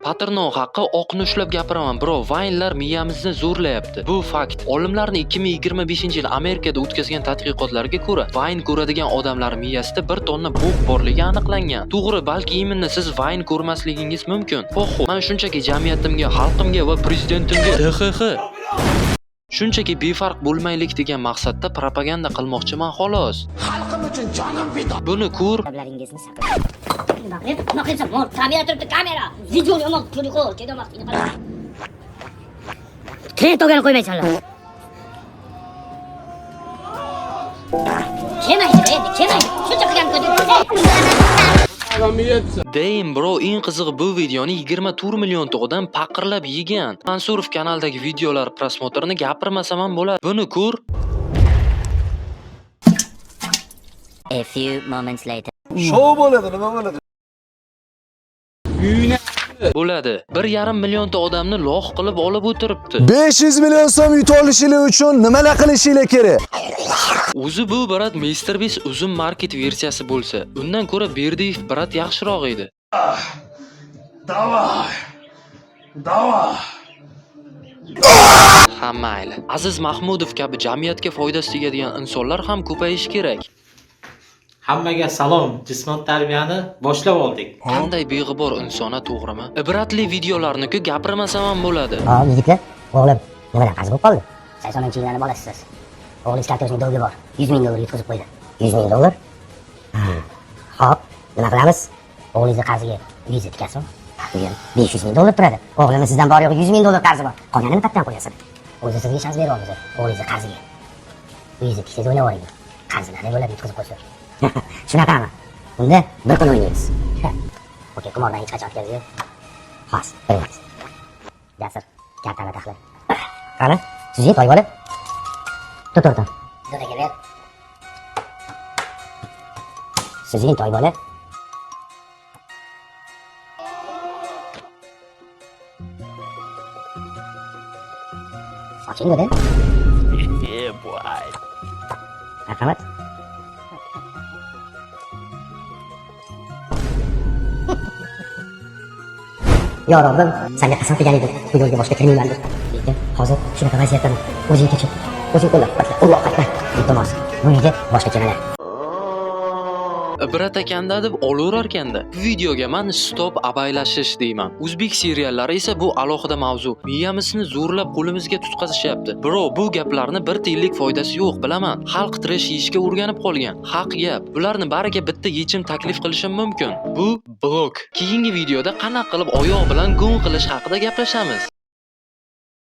Paternov haqqi oqni ushlab gapiraman, bro. Vaynlar miyamizni zo'rlayapti. Bu fakt. Olimlarning 2025-yil Amerikada o'tkazgan tadqiqotlariga ko'ra, vayn ko'radigan odamlar miyasida 1 tonna bo'q borligi aniqlangan. To'g'ri, balki именно siz vayn ko'rmasligingiz mumkin. Похуй, man shunchaki jamiyatimga, xalqimga va prezidentimga TXX shunchaki befarq bo'lmaylik degan maqsadda propaganda qilmoqchiman xolos. Xalqim uchun jonim fido. Buni ko'r, Lablaringizni saqlang. Nima qilib? Nima qilsam? Mol, kamera turibdi, kamera. Video yomon ko'ring, qo'l, kedamoqchi. Trend olgani qo'ymaysanlar. Kelmaydi, endi kelmaydi. Shuncha qilgan ko'rding. Damn bro, eng qizig'i bu videoni 24 million odam paqirlab yegan. Mansurov kanalidagi videolar просмотр ini gapirmasam ham bo'ladi. Buni ko'r, A few moments later. Shou bo'ladi, nima bo'ladi? Bo'ladi. 1,5 millionta odamni lox qilib olib o'tiribdi. 500 million so'm yutib olishinglar uchun nimalar qilishinglar kerak? O'zi bu брат Mr Beast Uzum Market versiyasi bo'lsa, undan ko'ra Berdiyev брат yaxshiroq edi. Давай. Давай. Ha mayli. Aziz Mahmudov kabi jamiyatga foydasi tegadigan insonlar ham ko'payishi kerak. Hammaga salom. Jismoniy tarbiyani boshlab oldik. Qanday beg'ubor insona, to'g'rimi? Ibratli videolarni-ku gapirmasam ham bo'ladi. Ha, yigitlar, o'g'lim nimadan qarz bo'lib qoldi? 80-yillarni bolasisiz. O'g'lingiz kartasining долг i bor. 100 ming dollar yutqizib qo'ydi. 100 ming dollar? Ha. Xo'p, nima qilamiz? O'g'lingizni qarziga uyingizni tikasizmi? Uyim 500 ming dollar turadi. O'g'limni sizdan bor yo'g'i 100 ming dollar qarzi bor. Qolganini qayerdan qo'yasiz? O'zi sizga shans beryapmiz. O'g'lingizni qarziga. Uyingizni tiksangiz o'ynab yuboring. Qarzini bo'ladi yutqizib qo'ysa. Shunaqami? Unda bir kun o'ynaymiz. Okey, qimordan hech qachon o'tkazib yo'q. Xos, relax. Jasur, kartani taxla. Qani, sizga toy bola. Tur, tur, tur. Dodaga ber. Sizning toy bola. Soching doda. Marhamat. Yo Robbim, senga qasam qilgan edim, bu yo'lga boshqa kirmayman deb. Lekin hozir shunaqa vaziyatdaman. O'zing kechir. O'zing qo'llab quvvatla. Allohu akbar. Iltimos, bu uyga boshqa kelmalar. Ibrat ekanda deb olaverarkanda. Bu videoga man stop abaylashish deyman. O'zbek seriallari esa bu alohida mavzu. Miyamizni zo'rlab qo'limizga tutqazishyapti. Bro, bu gaplarni bir tiyinlik foydasi yo'q, bilaman. Xalq trash yeyishga o'rganib qolgan. Haq gap. Bularni bariga bitta yechim taklif qilishim mumkin. Bu blok. Keyingi videoda qanaqa qilib oyoq bilan go'ng qilish haqida gaplashamiz.